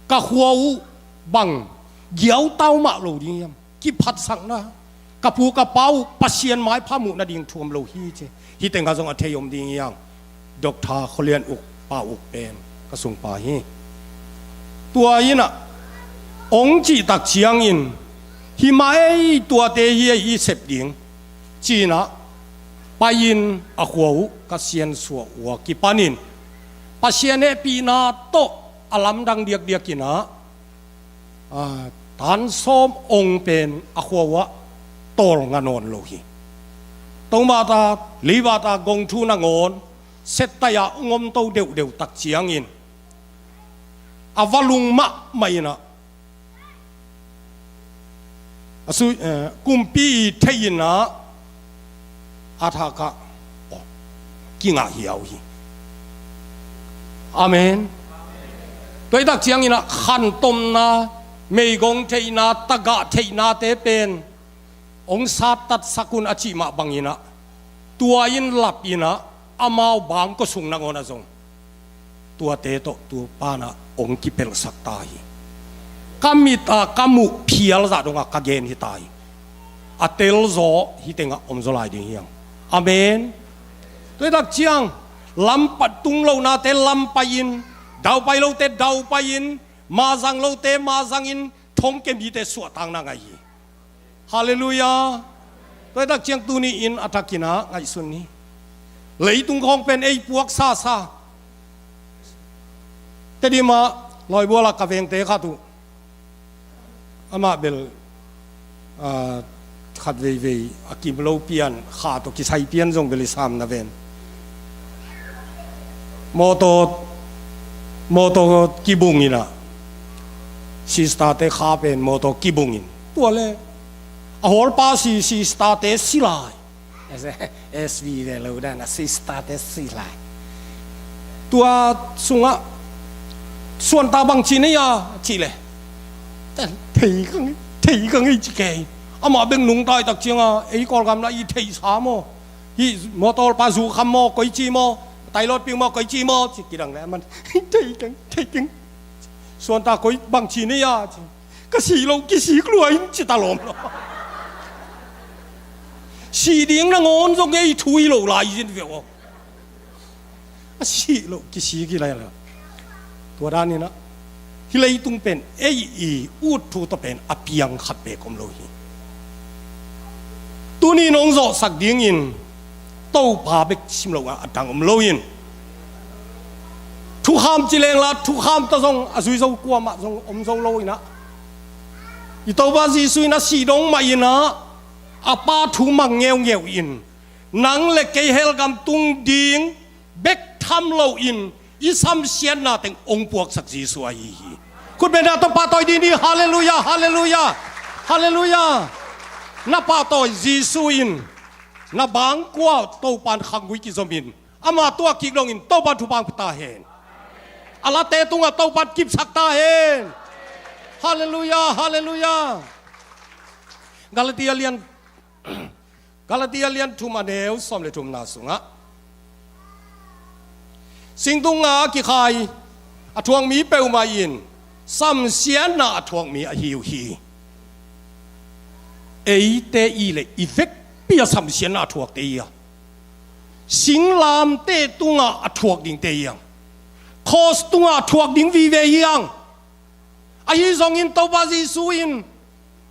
Ka khua uh bang giautau mah lo ding hiam? Kiphatsakna, ka pu ka pa uh Pasian maipha muh nading thu om lo hi, ci. Hih tengah zong a thei om ding hi hang. Doctor Khua Lian Uk pa uh pen ka sungpa hi. Tua in ah hong cih tak ciangin, hi mah ei, tuate hi ei, i sep ding, ci-in ah pai-in a khua uh ka siansuah uh a kipanin, Pasian hehpihna tawh a lamdang diakdiak in ah, a, tan sawm ong pen a khua uh ah tawlnga nawn lo hi. Tomat a, leibat a gong thu nangawn settaih ah hong om to deuhdeuh tak ciangin, a va lung mahmah in ah, a sui, eh, kumpi i theih in ah, a thak ah, aw, kingah hiau hi. Amen. Tua hi tak ciangin ah khantomna, meigong theihna, tagah theihnate pen hong sattatsak un a cih mah bangin ah, tua in lap in ah, amau bangkua sung nangawn ah zong tuate tawh tu pan ah hong kipelhsak ta hi. Ka mit a ka muh phial zah dongah ka gen hi ta hi. A telzaw hih tengah omzaw lai ding hi hang. Amen. Tua hi tak ciang, lam patung lohnate lam pai-in, daupai lote daupai-in, mazang lote mazangin, thongkia mite suahtakna ngah hi. Halleluiah. Tua hi tak ciang tuni in a thakin ah ngaihsun ni. Leitung khawng pen ei puak sasa. Tedim ah lawibual ah ka vengte khat uh, amah bel, ah, khat veivei a kim lo pian, kha tawh kisai pian zong bel i sam na ven. Mawtaw, mawtaw kibung in ah, sister-te kha pen mawtaw kibung in, tua le a hawlpa si, sister-te si lai. S V ve lo dan a sister-te si lai. Tua sungah, "Suanta bang ci na hia?" cih leh, "Thei ka ngei, thei ka ngei," ci kei. Amah bek nungta hi tak ciangah, "Ei Kawlgam na i theihsa maw? Hih mawtaw hawlpa Zu Kham maw, koici maw, Tailawt Piu maw, koici maw?" ci kidang leh aman, "Thei keng, thei keng. Suanta koi bang ci na hia?" ci. "Ka sih loh kisik lua in," ci ta lawm lo. Sih ding nangawn zong ei thu hi lo lai in ve aw. A sih loh kisik hi lai lo. Tua dan in ah, hih leitung pen ei i ut thu tawh pen a piang khat beek om lo hi. Tuni in hong zawhsak dingin Topa bek sim lo a, a dang om lo in, thukham ci leng la, thukham tawh zong a zui zo kuamah zong om zo lo in ah, i Topa Jesuh in a sih dong mah in ah, a Pa thu mang ngeungeu in, nang le kei hell gam tung ding bek tham lo in, i samsiatna teng hong puaksak Jesuh ahi hi. Khutbetna tawh pahtawi dih ni. Halleluiah, halleluiah, halleluiah. Na pahtawi Jesuh in, na bangkua Topa'n khanggui kizom in, ama tuah kik dongin Topa'n thupha pia ta hen. A late tungah Topa'n kipsak ta hen. Halleluiah, halleluiah. Galatia lian Galatia lian thum a neu sawm le thumna sungah, singtung a kikhai a thuak mi peuhmah in samsiatna a thuak mi ahi uh hi. Eite i le i vekpi a samsiatna a thuakte hi a, singlamteh tungah a thuak dingte hi hang. Kros tungah a thuak ding vive hi hang. Ahi zongin Topa Jesuh in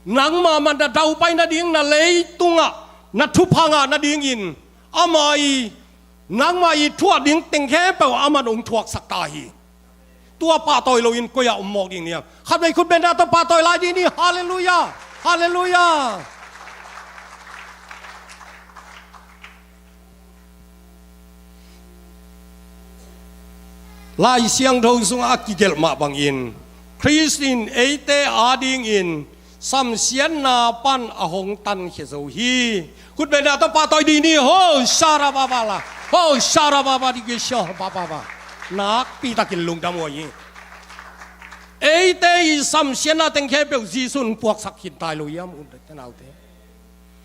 nangmah man na daupai nading, na leitungah na thupha ngah nadingin, ama i, nangmah i thuak ding teng khempeuh aman hong thuaksak ta hi. Tua pahtawi loin koi-ah om mawk ding na hia? Khatvei khutbetna tawh pahtawi lai dih ni. Halleluiah, halleluiah. Lai Siangtho sungah a kigelh mah bangin, Khrist in eite adingin samsiatna pan a hong tankhia zo hi. Khutbetna tawh pahtawi dih ni. Ho sara baba la, ho sara baba dih kisho baba ba. Nakpi takin lungdam uh hi. Eite i samsiatna teng khempeuh Jesu in puaksak khin tai lo hiam, u te nau te?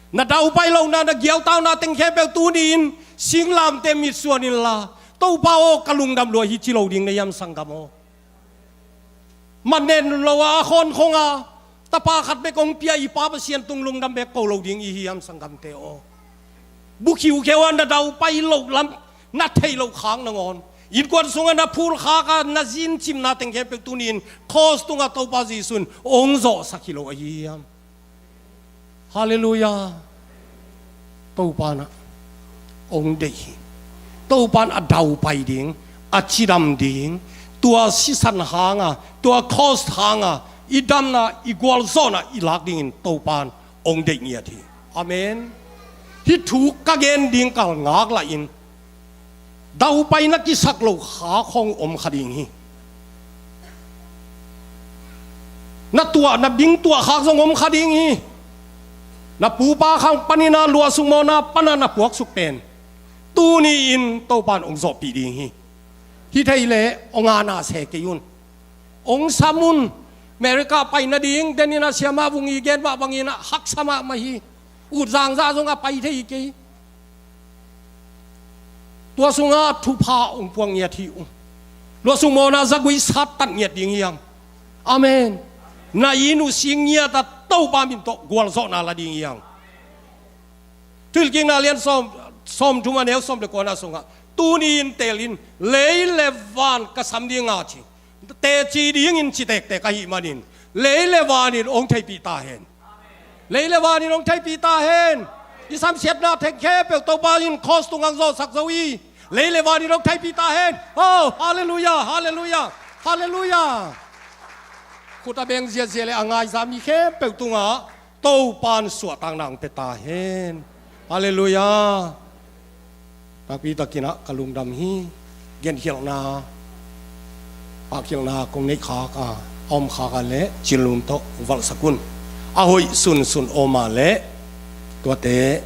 Na daupai lohna, na giautauna teng khempeuh tuni-in singlamteh mitsuan inla, Topa aw, ka lungdam lua hi, ci lo ding na hiam, sanggam aw? Manen lo a, a khawnkhong a, tapa khat bek hong pia i Pa Pasian tung lungdam bek ko lo ding i hiam, sanggamte aw? Bukhiukheu a na daupai loh lam na theih loh khak nangawn, innkuan sungah na phulkhak a, na zincimna teng khempeuh tuni-in cross tungah Topa Jesu in hong zawhsak hi lo ahi hiam? Halleluiah. Topa in ah hong deih hi. Topa in a daupai ding, a cidam ding, tua sisan hanga, tua cross hanga i damna, i gualzawhna i lak dingin Topa in hong deih ngiat hi. Amen. Hih thu ka gen ding kal ngaklah in, daupai na kisak loh khak hong om kha ding hi. Na tuah, na bing tuah khak zong om kha ding hi. Na pupa khang panin a, luahsuk mawhna pana na puaksuk pen tuni-in Topa in hong zawhpih ding hi. Hi thei leh hong ana se kei un. Hong sam un. America pai nading, denin a siamah vung i gen mah bangin a haksa mahmah hi. Ut zangzah zong a pai thei kei. Tua sungah thupha hong puak ngiat hi ung. Luahsuk mawhna zagui sattat ngiat ding hi hang. Amen. Na inn uh sing ngiat a, Topa min tawh gualzawhna la ding hi hang. Thuhilhkikna lian sawm, sawmthum a neu sawm le kuana sungah, tuni-in teelin, lei le van ka sam ding a ci. Teci dingin ci tektek ahih manin, lei le vanin hong theihpih ta hen. Lei le vanin hong theihpih ta hen. I samsiatna teng khempeuh Topa in cross tungah hong zawhsak zo hi. Lei le vanin hong theihpih ta hen. Oh, halleluiah, halleluiah, halleluiah. Khut a beng ziahziah le a ngaizah mi khempeuh tungah Topa in suahtakna hong pia ta hen. Halleluiah. Takpi takin ah ka lungdam hi. Genkhialhna, pakkhialhna kong neih khak a, a om khak a leh Cin Lun tawh valhsak un. A hoih sunsun om a leh tuate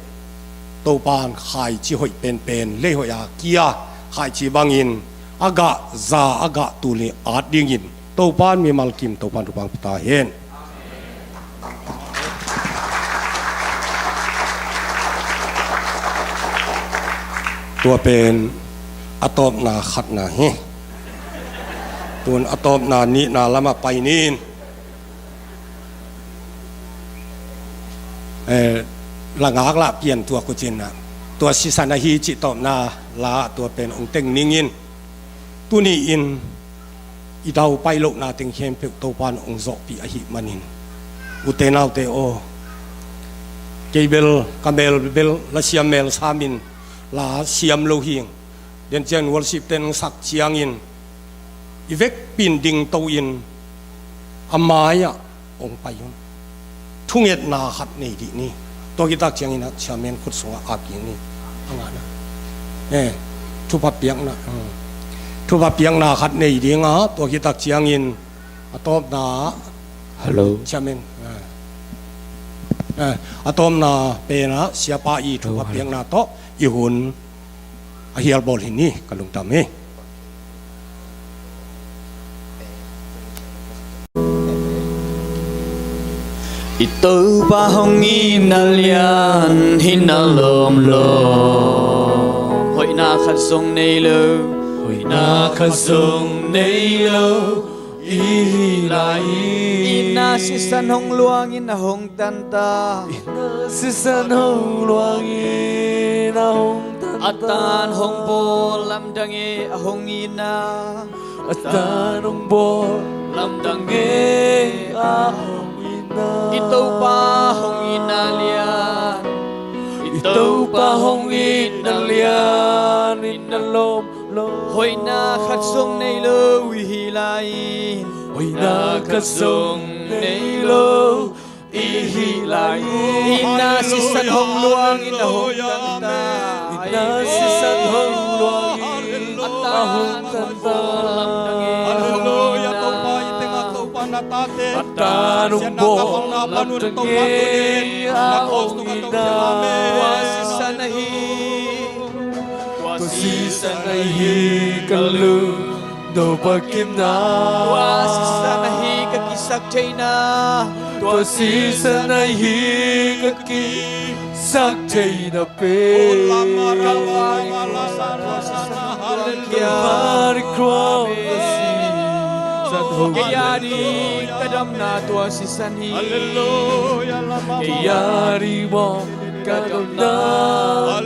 Topa in khaici hoih penpen, lei hoih a kia khaici bangin a gah za, a gah tul in at dingin Topa in mimal kim, Topa in thupha hong pia ta hen. Tua pen a tawpna khatna hi. Tun a tawpna nihna lamah pai ning. Eh, la ngaklah pian tua kucinah, tua sisan ahi cih tawpna la tua pen hong teng ningin. Tuni-in i daupai lohna teng khempeuh Topa in hong zawhpih ahih manin, ute naute aw, kei bel ka mel bel la siam mel samin la siam lo hing. Den ciangin worship ten hong sak ciangin i vekpi in dingto-in a mai-ah hong pai un. Thungetna khat nei dih ni. Tua khit tak ciangin ah chairman khut sungah ap kik ni. A ngahna, eh, thupha piakna, hmm, thupha piakna khat nei ding a, tua khit tak ciangin a tawpna, hello, chairman, eh, eh, a tawpna pen ah siapa i thupha piakna tawh i hun a hial bawl hi ni. Ka lungdam hi. I Topa hong itna lian hi, na lawm lo. Hoihna khat zong nei lo. Hoihna khat zong nei lo i hi lai hi. I na sisan hong luangin a hong tan ta. I na sisan hong luangin a hong tan ta. A tan hong bawl lamdang e a hong itna. A tan hong bawl lamdang e a hong itna. I Topa hong itna lian. I Topa hong itna lian, i na lawm lo. Hoihna khat zong nei lo i hi lai. Hoihna khat zong nei lo i hi lai. I na sisan hong luangin a hong tan ta. I na sisan hong luangin a hong tan ta. Halleluiah. Topa i tengah Topa in A tan hong bawl lamdang ngei a hong itna. Tua sisan ahi. Tua sisan ahi ka lungdam a kimna. Tua sisan ahi ka kisaktheihna. Tua sisan ahi ka kisaktheihna pen. Kalvari cross a sisan hong. Kei a ding ka damna tua sisan hi. Kei a ding maw ka damna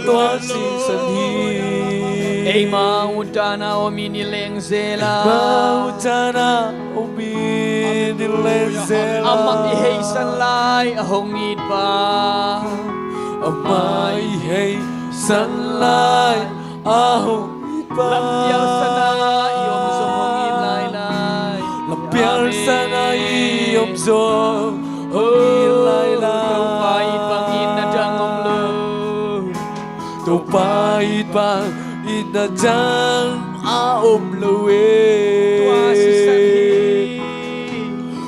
tua sisan hi. Eima utana om in i leng zel a. Eima utana om in i leng zel a. Amah i heisan lai a hong it pa. Amah i heisan lai a hong it pa. Lampial sana i om zong hong it lailai. Lampial sana i om zong hong it lailai. Topa it bangin na dang om lo. Topa it bangin na dang a om lo e. Tua sisan hi.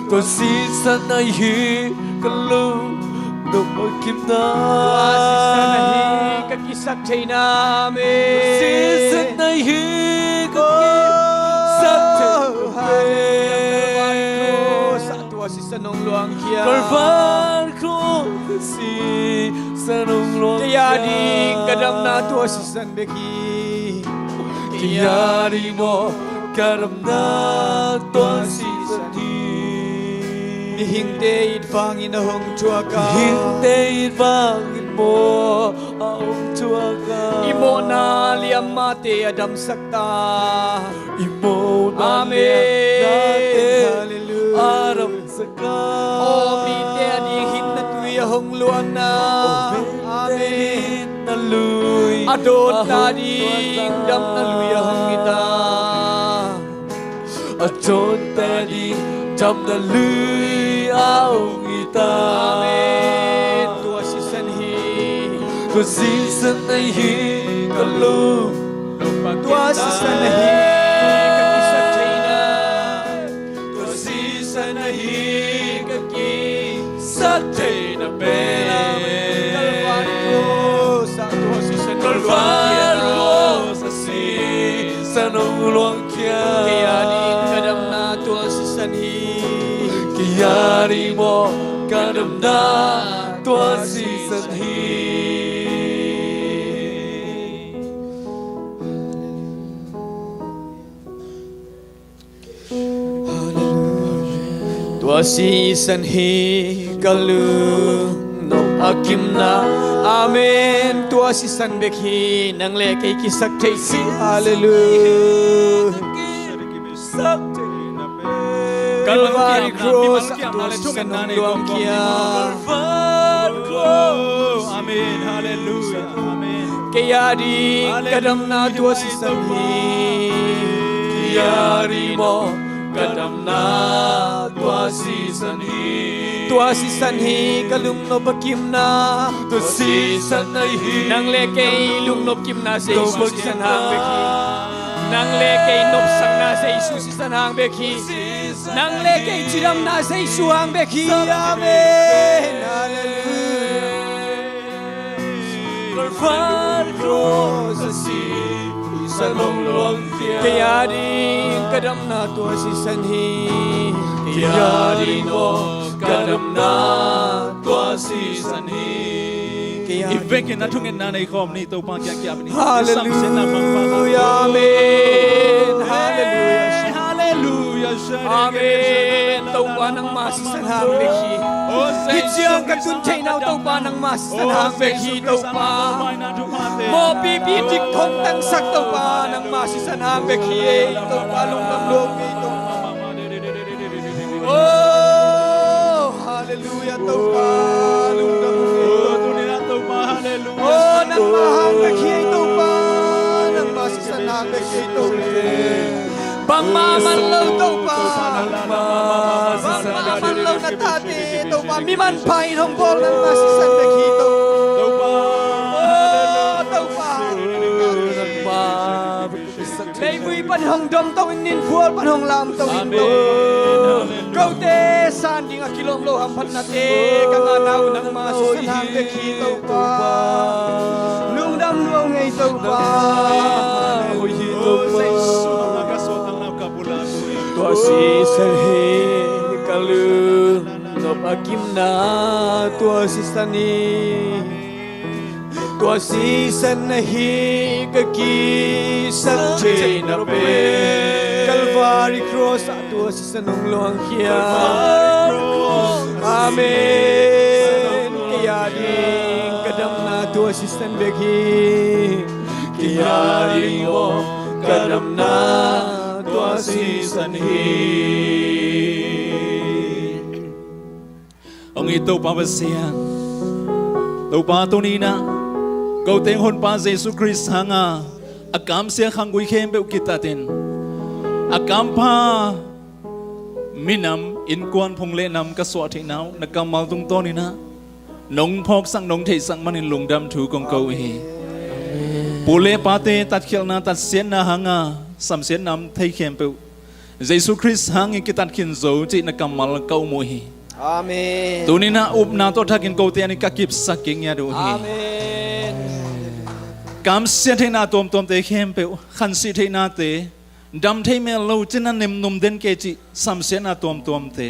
Tua sisan ahi ka lungdam a kimna. Tua sisan ahi ka kisaktheihna. Amen. Tua sisan ahi ka kisaktheihna. Oh, hallelujah. Kalvari cross ah tua sisan hong luangkhia. Kalvari cross ah sisan hong luangkhia. Kei a ding ka damna tua sisan bek hi. Kei a ding maw ka damna tua sisan hi. Mihingte it vangin a hong thuak a. Mihingte it vangin maw a hong thuak a. I mawhna liamnate a damsak ta. I mawhna liamnate a damsak a. Aw mite a ding hinna tui a hong luanna. Amen. A dawt ta ding damna lui a hong hi ta. A dawt ta ding damna lui a hong hi ta. Amen. Tua sisan hi. Tua sisan ahi ka lung. Tua sisan ahi ka kisaktheihna. Tua sisan ahi ka kisaktheihna pen. Kalvari cross ah tua sisan. Kalvari cross ah sisan hong luangkhia. Kei a ding ka damna tua sisan hi. Kei a ding maw ka damna tua sisan hi. Hallelujah. Tua sisan hi ka lungdam a kimna. Amen. Tua sisan bek hi. Nang le kei kisaktheih si. Hallelujah. Kalvari cross ah tua sisan hong luangkhia. Amen. Hallelujah. Amen. Kei a ding ka damna tua sisan hi. Kei a ding maw ka damna tua sisan hi. Tua sisan hi ka lungnop a kimna. Tua sisan ahi. Nang le kei lungnop kimna Jesu sisan hang bek hi. Nang le kei nopsakna Jesu sisan hang bek hi. Nang le kei cidamna Jesu hang bek hi. Amen. Hallelujah. Kalvari cross ah sisan hong luangkhia. Kei a ding ka damna tua sisan hi. Kei a ding maw ka damna tua sisan hi. Kei a ding. I vekin a thungetna nei khawm ni. Topa kiang kiap ni. Hallelujah. Amen. Hallelujah. Hallelujah. Amen. Topa nangmah sisan hang bek hi. Hih ciang ka tun theihna uh Topa nangmah sisan hang bek hi Topa. Mawhpipi dik khong tangsak Topa nangmah sisan hang bek hi. Topa lungdam lua hi Topa. Oh, hallelujah, Topa, lungdam hi. Oh, nangmah hang bek hi Topa, nangmah sisan hang bek hi Topa. Bangmah man lo Topa, bangmah man lo na tate Topa, mi manpha in hong bawl nangmah sisan bek hi Topa. Oh, Topa. Leivui pan hong domto in, ninphual pan hong lamto in Topa. Kote san ding a kilawm lo hamphatnate ka ngahna uh nangma sisan hang bek hi Topa. Lungdam lua ung ei Topa. Tua sisan hi ka lungnop a kimna, tua sisan hi. Tua sisan ahi ka kisap theihna pen Calvary Cross ah tua sisan hong luangkhia. Amen. Kei a ding ka damna tua sisan bek hi. Kei a ding maw ka damna tua sisan hi. Hong it Topa Pasian, Topa tuni-in ah kote Honpa Jesu Khrist hanga a kamsia khanggui khempeuh kitatin a kampha minam innkuan phung le nam ka suah theihna uh na kammal tungtawnin ah nong phawksak nong theihsak manin lungdam thu kong ko uh hi. Pu le pate tatkhialhna tatsiatna hanga samsiatna om thei khempeuh Jesu Khrist hangin kitat khin zo cih na kammal ka um uh hi. Amen. Tuni-in ah upna tawh thakin kote an in ka kipsak kik ngiat uh hi. Amen. Kamsia theihna tuamtuamte khempeuh, khansih theihnate, dam thei mel lo cih na nemnum den kei cih samsiatna tuamtuamte,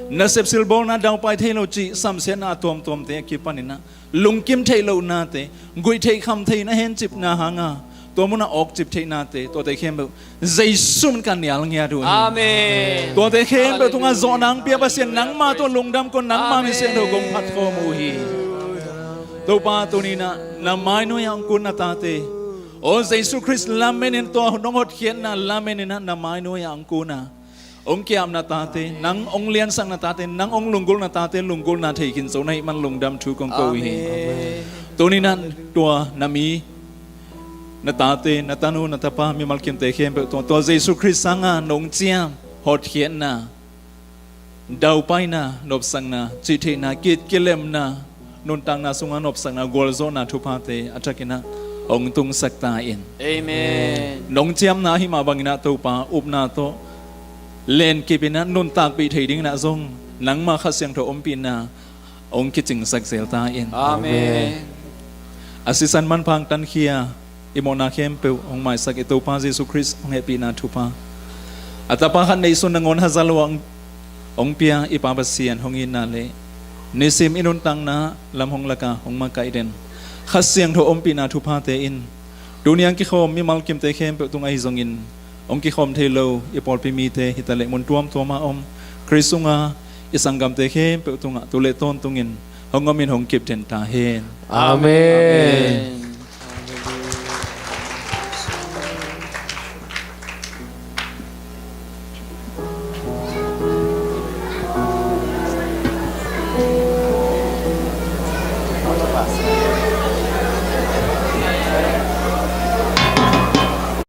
nasep silbawlna daupai thei lo cih samsiatna tuamtuamte a kipanin ah lungkim theih lohnate, guih theih kham theih na hencipna hanga tua munah awkcip theihnate, tuate khempeuh Jesu min ka nial ngiat uh hi. Amen. Tuate khempeuh tungah zawhna hong pia Pasian nangmah tungah lungdam kong, nangmah min siangtho kong phat khawm uh hi. Topa tuni-in ah na mainuai ah hong kun na tate, aw Jesu Khrist lamenin tua nong hotkhiatna lamenin ah na mainuai ah hong kun a hong ki-ap na tate, nang hong liansak na tate, nang hong lunggulh na tate lunggulhna thei khin zo na hih man lungdam thu kong ko uh hi. Amen. Tuni-in ah tua na mi, na tate, na tanu, na tapa, mimal kimte khempeuh tua, tua Jesu Khrist hanga nong ciam hotkhiatna, daupaina, nopsakna, cihtheihna, kit kilemna, nuntakna sunga nopsakna, gualzawhna thuphate a thakin ah hong tungsak ta in. Amen. Nong ciamna ahih mah bangin ah Topa upna tawh lenkipin ah nuntakpih thei dingin ah zong nangma Kha Siangtho ompihna hong kicingsak zel ta in. Amen. A sisan manpha hong tankhia i mawhna khempeuh hong maisak i Topa Jesu Khrist hong hehpihna thupha, a tapa khat neihsun nangawn haza lo ah hong pia i Pa Pasian hong itna le nisim i nuntakna lam hong lak a hong makaih den Kha Siangtho ompihna thuphate in tuni a hong kikhawm mimal kimte khempeuh tung ahi zongin hong kikhawm thei lo i pawlpi mite hi taleh mun tuamtuam ah om Khrist sunga i sanggamte khempeuh tungah tu le tawntungin hong omin hong kip den ta hen. Amen. Amen.